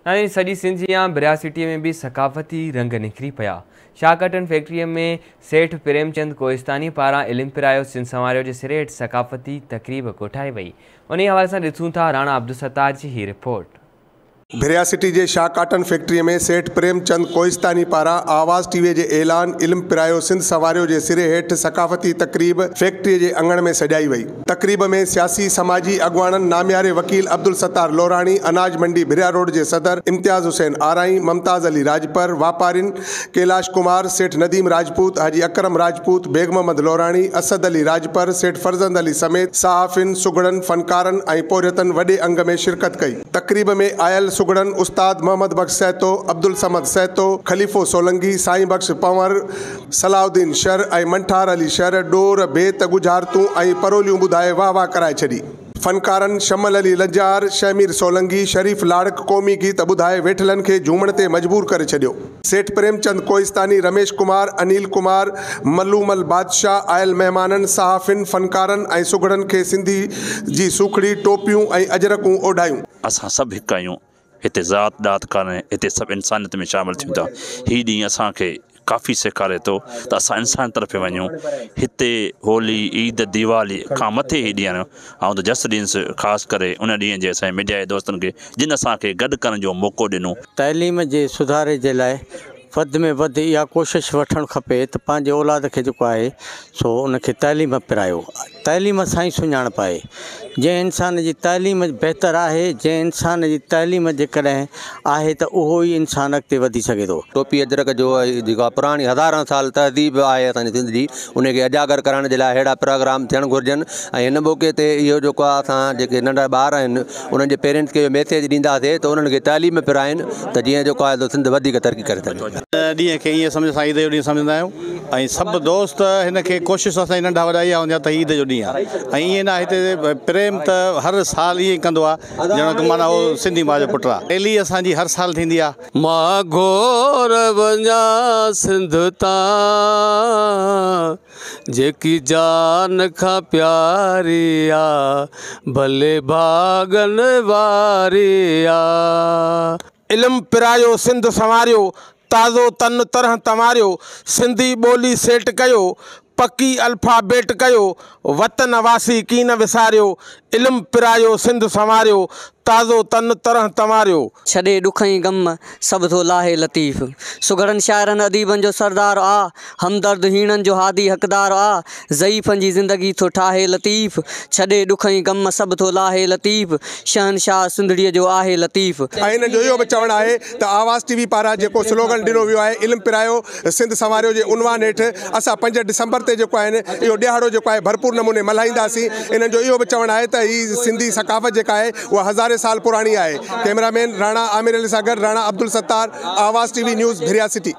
ناظرين سڄي سنڌ جيان ڀريا سٽيء ۾ به ثقافتي رنگ نکري پيا. شاهه ڪاٽن فيڪٽريء ۾ سيٺ پريم چند ڪوهستاني پاران علم پرايو سنڌ سنواريو جي سري هيٺ ثقافتي تقريب ڪوٺائي وئي. انهيء حوالي سان ڏسون ٿا راڻا عبدالستار جي هي رپورٽ. ڀريا سٽي جي شاهه ڪاٽن فيڪٽريء ۾ سيٺ پريم چند ڪوهستاني پاران آواز ٽي وي جي اعلان علم پرايو سنڌ سنواريو جي سري هيٺ ثقافتي تقريب فيڪٽريء جي اڱڻ ۾ سجائي وئي. تقريب ۾ سياسي سماجي اڳواڻن نامياري وڪيل عبدالستار لوراڻي، اناج منڊي ڀريا روڊ جي صدر امتياز حسين آرائين، ممتاز علي راڄپر، واپارين ڪيلاش ڪمار، سيٺ نديم راجپوت، حاجي اڪرم راجپوت، بيگ محمد لوراڻي، اسد علي راڄپر، سيٺ فرزند علي سميت صحافين، سگهڙن، فنڪارن ۽ پورهيتن وڏي انگ ۾ شرڪت ڪئي. تقريب ۾ آيل سگهڙن استاد محمد بخش سهتو، عبدالصمد سهتو، خليفو سولنگي، سائين بخش پنهور، صلاح الدين شر ۽ منٺار علي شر ڏور، بيت، ڳجهارتون ۽ پروليون ٻڌائي واهه واهه ڪرائي ڇڏي. فنڪارن شمل علي لنجار، شهمير سولنگي، شريف لاڙڪ قومي گيت ٻڌائي ويٺلن کي جهومڻ تي مجبور ڪري ڇڏيو. سيٺ پريم چند ڪوهستاني، رميش ڪمار، انيل ڪمار، ملومل بادشاهه، آيل مهمانن، صحافين، فنڪارن ۽ سگهڙن کي سنڌي جي سوکڙي، ٽوپيون ۽ اجرڪون اوڍايون. اسان سڀ هڪ آهيون، هتي ذات ڏات ڪانهي، هتي سڀ انسانيت ۾ شامل ٿيون ٿا. هي ڏينهن اسان کي ڪافي سيکاري ٿو ته اسان انسان طرف وڃون. هتي هولي، عيد، ديوالي کان مٿي هي ڏينهن آهن. آئون ته جس ڏيندس خاص ڪري ان ڏينهن جي اسان جي ميڊيا جي دوستن کي جن اسان کي گڏ ڪرڻ جو موقعو ڏنو. تعليم جي سڌاري جي لاء وڌ ۾ وڌ اها ڪوشش وٺڻ کپي ته پنهنجي اولاد کي جيڪو آهي سو ان کي تعليم پرايو. تعليم سان ئي سڃاڻپ آهي. جنهن انسان جي تعليم بهتر آهي، جنهن انسان جي تعليم جيڪڏهن آهي ته اهو ئي انسان اڳتي وڌي سگهي ٿو. ٽوپي اجرڪ جو جيڪا پراڻي هزارن سال تهذيب آهي اسان جي سنڌ جي ان کي اجاگر ڪرڻ جي لاء اهڙا پروگرام ٿيڻ گهرجن ۽ هن موقعي تي اهو جيڪو آهي اسان جيڪي ننڍا ٻار آهن انهن جي پيرنٽس کي اهو ميسيج ڏينداسين ته انهن کي تعليم پرائين ته جيئن جيڪو آهي سو سنڌ وڌيڪ ترقي ڪري سگهي. هن ڏينهن کي ائين سمجهه اسان عيد جو ڏينهن سمجهندا آهيون ۽ سڀ دوست هن کي ڪوشش اسان جي ننڍا وڏا اها هوندي آهي ته هي عيد جو ڏينهن آهي ۽ ائين نه آهي هتي پريم ته هر سال ائين ڪندو آهي ڄڻ ڪه معنيٰ هو سنڌي ماء جو پٽ آهي. ريلي اسان جي هر سال ٿيندي آهي. مان گهور وڃان سنڌ تان. جيڪي جان کان پياري آ، ڀلي ڀاڳن واري آ. علم پرايو سنڌ سنواريو، تازو تن طرح تنواريو، سنڌي ٻولي سيٽ ڪيو، پڪي الفابيٽ ڪيو، وطن واسي ڪين وساريو، علم پرايو سنڌ سنواريو، تازو تن طرح تنواريو. ڇڏي ڏک ۽ غم، سڀ ٿو لاهي لطيف. سگهڙن شاعرن اديبن جو سردار آ، همدرد هيڻن جو هادي حقدار آ، ضعيفن جي زندگي ٿو ٺاهي لطيف. ڇڏي ڏک ۽ غم، سڀ ٿو لاهي لطيف. شهنشاهه سنڌڙيء جو آهي لطيف. ۽ انهن جو اهو به چوڻ آهي ته آواز ٽي وي پاران جيڪو سلوگن ڏنو ويو آهي علم پرايو سنڌ سنواريو جي عنوان هيٺ اسان پنج ڊسمبر تي جيڪو آهن اهو ڏهاڙو جيڪو آهي ڀرپور نموني ملهائينداسين انهن جو اهو به چوڻ آهي ته هي سنڌي ثقافت جيڪا آهي اها هزارين سال پراڻي آهي ڪئميرا مين راڻا عامر علي سان گڏ Rana Abdul Sattar Awaz T V news Bhiria city.